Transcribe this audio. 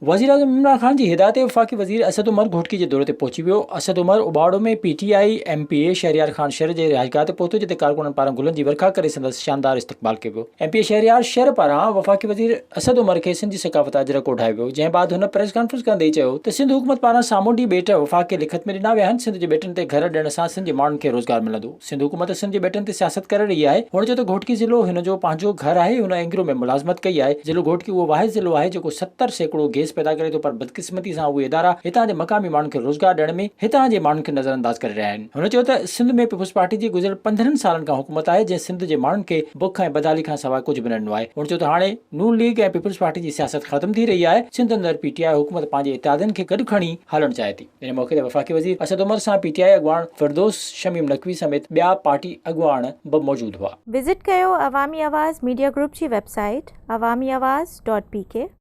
وزيراعظم عمران خان جي هدايت تي وفاقي وزير اسد عمر گهوٽڪي جي دوري تي پهچي ويو. Asad Umar Ubauro ۾ P T I M P A Shehryar Khan Shar جي رهائشگاهه تي پهتو جتي ڪارڪنن پاران گلن جي ورکا ڪري سندس شاندار استقبال ڪيو ويو. ايم پي اي شهريار شر پاران وفاقي وزير اسد عمر کي سنڌ جي ثقافت اجرڪ اوڍايو ويو جنهن بعد هن پريس ڪانفرنس ڪندي چيو ته سنڌ حڪومت پاران سامونڊي ٻيٽ وفاق کي لکت ۾ ڏنا ويا آهن سنڌ جي ٻيٽن تي گهر ڏيڻ سان سنڌ جي ماڻهن کي روزگار ملندو. سنڌ حڪومت سنڌ جي ٻيٽن تي سياست ڪري رهي آهي. هن چيو ته گهوٽڪي ضلعو هن جو پنهنجو گهر آهي، هن اينگرو ۾ ملازمت ڪئي آهي، ضلعو گهوٽڪي اهو واحد ضلعو آهي جيڪو 70% گئس پيدا ڪري ٿو پر بدقسمتي سان اهي ادارا هتان جي مقامي ماڻهن کي روزگار ڏيڻ ۾ هتان جي ماڻهن کي نظرانداز ڪري رهيا آهن. هن چيو ته سنڌ ۾ پيپلز پارٽي جي گذريل 15 سالن کان حڪومت آهي جنهن سنڌ جي ماڻهن کي بک ۽ بدحالي کانسواء ڪجهه به نه ڏنو آهي. هن چيو ته هاڻي نون ليگ ۽ پيپلز پارٽي جي سياست ختم ٿي رهي آهي، سنڌ اندر پي ٽي آء حڪومت پنهنجي اتحادين کي گڏ کڻي هلڻ چاهي ٿي. ان موقعي تي وفاقي وزير اسد عمر سان پي ٽي آء اڳواڻ فردوس شميم نقوي سميت ٻيا پارٽي اڳواڻ به موجود هئا. وزٽ ڪيو عوامي آواز ميڊيا گروپ جي website Awami Awaz dot P K.